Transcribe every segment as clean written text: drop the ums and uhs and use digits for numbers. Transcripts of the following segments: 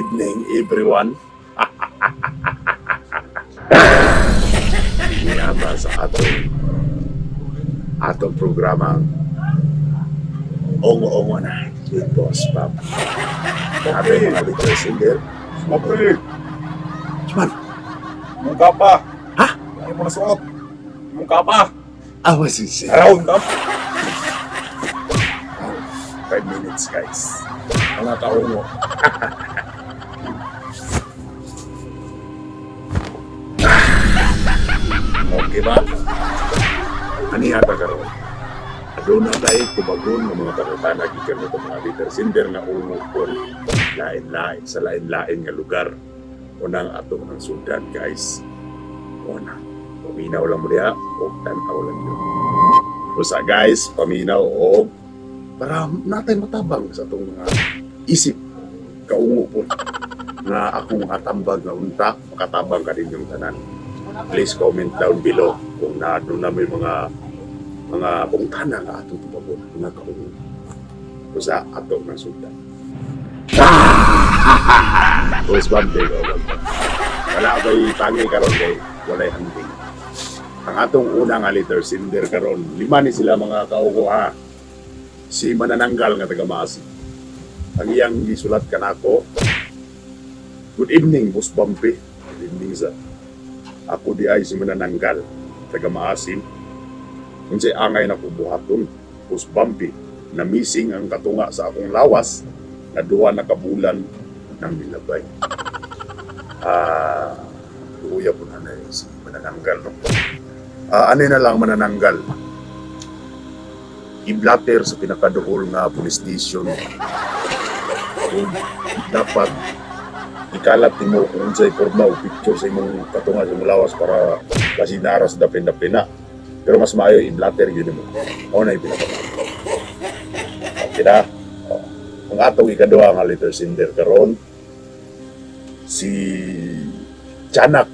Evening, everyone. Niyama sa atong programa Ongo-Ongo na with Boss Pap. Ating mga leader singer. Siyempre, Chuman, mong kapa. Ha? Ay mo nasuot. Mong kapa. Awa si Around up. 5 minutes, guys. Mga kaungo. Okay ba? Ani yata karon? Aduna tayo tubagon ng mga pangutana gikan nito mga leader sinder nga ungo kon lain-lain sa lain-lain nga lugar. Unang ato ng sudan, guys. Una, paminaw lang mo diha o tan-aw lang yun. Usa, guys, paminaw o para natay matabang sa atong mga isip kaungo po nga akong atambag nga unta makatabang ka din yung tanan. Please comment down below kung naano na may mga pungtana nga atong tubagon nga kaungo usa ato ng sudan. Boss Bambi, oh, wala ba'y tangi karon kay walay handing. Ang atong una nga letter sender karon, lima ni sila, mga kaugo, ha. Si Manananggal nga taga Maasi. Ang iyang gisulat kanako: "Good evening, Boss Bumpy." Good evening sa. "Ako di ay si Manananggal, taga Maasim. Unsay angay na buhaton, Boss Bumpy, na missing ang katunga sa akong lawas na 2 na ka bulan nang nilabay." Ah, luya po na na si Manananggal, no? Ah, ano na lang, Manananggal? I-blatter sa pinakaduol nga police station. Kung dapat ikalat nimo kung unsay porma o picture sa imong katunga sa imong lawas para kasi naras dapin-dapin na. Pero mas maayo i-blatter yun mo. Mao na yung pinakamaayo. Okay na. Oh. Ang atong ikaduha nga letter sender karon, si Chanak.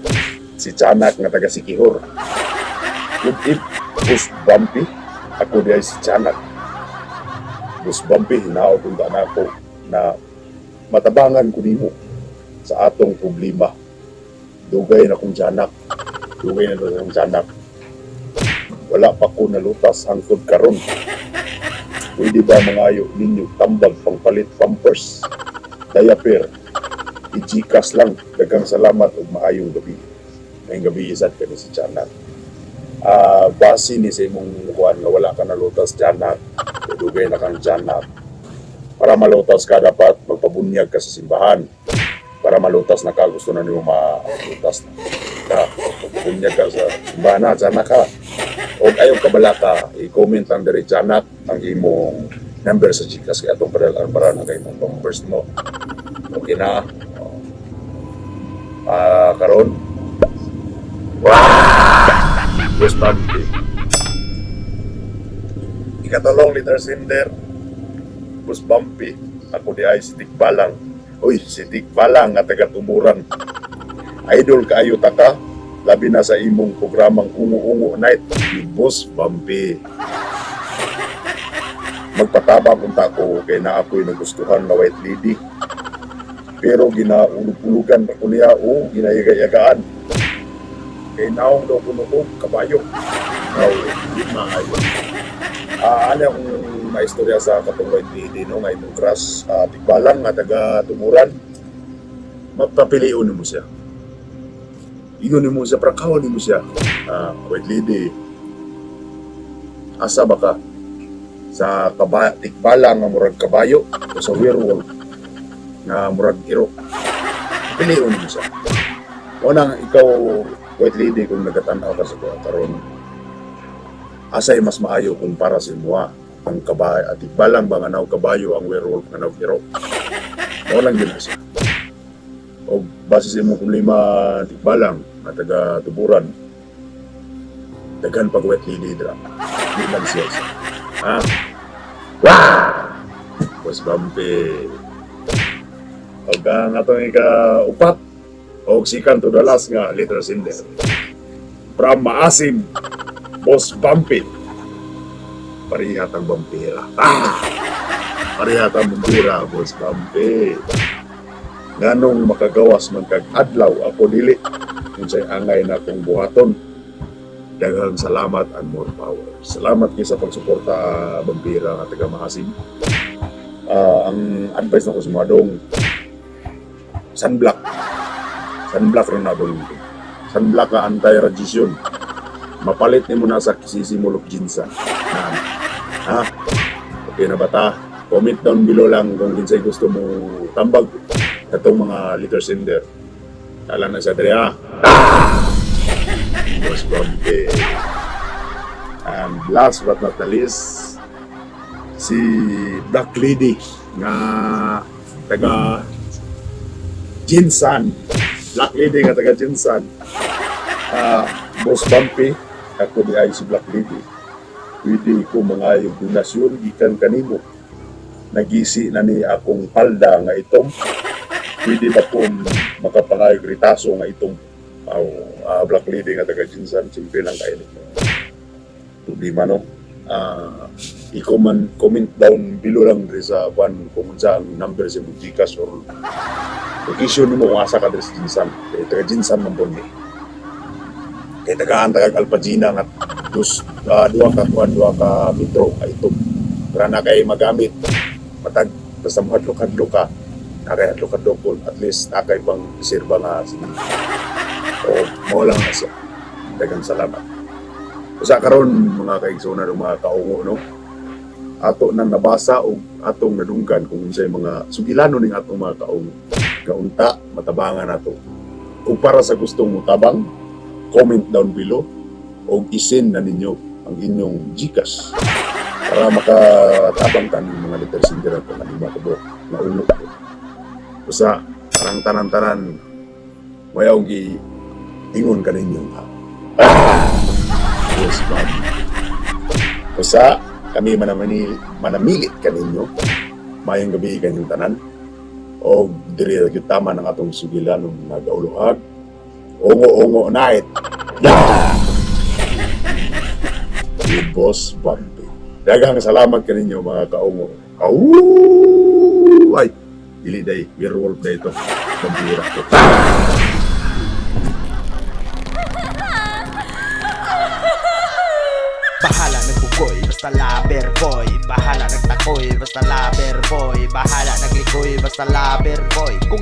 Si Chanak nga taga Sikihor. "Good eve, Boss Bumpy. Ako di ay si Chanak. Boss Bumpy, hinaot unta nako na matabangan ko nimo sa atong problema. Dugay na kong tiyanak. Dugay na kong tiyanak. Wala pa ko nalutas hangtod karon. Pwede ba mangayo ninyo tambag pangpalit Pampers, diaper? I-Gcash lang. Daghang salamat ug maayong gabi." Maayong gabi isad kani si Tiyanak. Ah, base ni sa imong kuan nga wala ka nalutas, tiyanak. Dugay na kang tiyanak. Para malutas ka, dapat magpabunyag ka sa simbahan. Para malutas na ka, gusto na nimo malutas na ka. Magpabunyag ka sa simbahan na, tiyanak ka. O ayaw ka balaka, i-comment lang diri, tiyanak, ang imong number sa Gcash kay atong padal-an para na kay imong pampers mo. Okay na. Oh. Ah, karon. Wow! Boss Bumpy. Ikatulong letter sender. "Boss Bumpy. Ako di ay si Tikbalang. Uy, si Tikbalang nga taga Tuburan. Idol kaayo ta ka. Labi na sa imong programang Ungo-Ungo Night ni Boss Bumpy. Magpatabang unta ko kay naa ako'y nagustuhan nga white lady. Pero ginaulog-ulugan pa ko niya o ginayaga-yagaan. Kay naong daw kuno ko kabayo." Aw, di maayo. Ah, ano akong maistorya sa katong white lady, no, nga imong crush, Tikbalang nga taga Tumuran. Mapapilion mo siya. Ingon mo siya, prakawan mo siya. "Ah, white lady, asa ba ka? Sa tikbalang nga murag kabayo o sa werewolf nga murag iro?" Pilion mo siya. Unang ikaw, white lady, kung nagatanaw ka sa kuha karon, asay mas maayo kung para sa imuha? Ang kabayo, at tikbalang ba nga naw kabayo, ang werewolf nga naw iro? Mao lang yun na siya. O base sa imong problema, tikbalang nga taga Tuburan, daghan pag white lady dra. Di lang siya isa. Ha? Wah! Boss Bumpy. Og ang atong ika-upat, og second to the last nga letter sender. From Maasim, Boss Bumpy. Parihat ang vampira. Ah! Parihat ang vampira, Boss Bumpy. Nganong makagawas man kag adlaw, ako dili? Unsay angay na akong buhaton? Daghang salamat and more power. Salamat kay sa pagsuporta, Vampira nga taga Maasim. Ang advice nako sa mga dong, sunblock. Sunblock rin na dong. Sunblock ka, anti-radiation. Mapalit nimo na sa Kisisi Mulok Jinsa. Na, ha? Okay na ba ta? Comment down below lang kung kinsay gusto mo tambag katong mga letter sender. Kala na sa dre, ha? Ah! Boss Bumpy. And last but not the least, si Black Lady nga taga Jinsan. Black Lady nga taga Jinsan. Ah, Boss Bumpy, ako di ay si Black Lady. Pwede ko mga donasyon gikan kanimo? Nagisi na ni akong palda nga itom. Pwede ba kung makapangayog ritaso nga itom? Aw, Black Lady nga taga Jinsan, simple lang kayo. Problema, no? I-comment comment down below lang diri sa kwan kung unsa ang number sa imong GCash or location nimo kung asa ka diri sa Jinsan. Kay taga Jinsan man pud ni. Kay tagaan taga Alpagina nga dus duha ka kuan, duha ka metro nga itom. Para na kay magamit matag basta mo hadlok-hadlok ka na kay hadlok-hadlok ko, at least na kay pang reserba nga sige. O mao lang na siya. Daghang salamat. Usa karon, mga kaigsunan o mga kaungo, no, ato nang nabasa o atong nadunggan kung unsay mga sugilano ning atong mga kaungo. Kaunta matabangan nato. Ug para sa gustong mutabang, comment down below o isend na ninyo ang inyong GCash para makatabang taning mga letter sender at mga lima ko na uno ko. Usa, parang tanan-tanan, mayaw gi ingon kaninyo nga. Ah! Yes, ma'am. Usa, kami manamilit kaninyo. Mayong gabi kanyong tanan. O diri ra gyud tama ng atong sugilanon nga gauluhag. Ungo-ungo night. Yeah! With Boss Bumpy. Daghang salamat kaninyo, mga kaungo. Au! Ay, dili day, werewolf na ito. Pambira ko. Bahala nagbugoy, basta lover boy. Bahala nagtakoy, basta lover boy. Bahala naglikoy, basta lover boy. Kung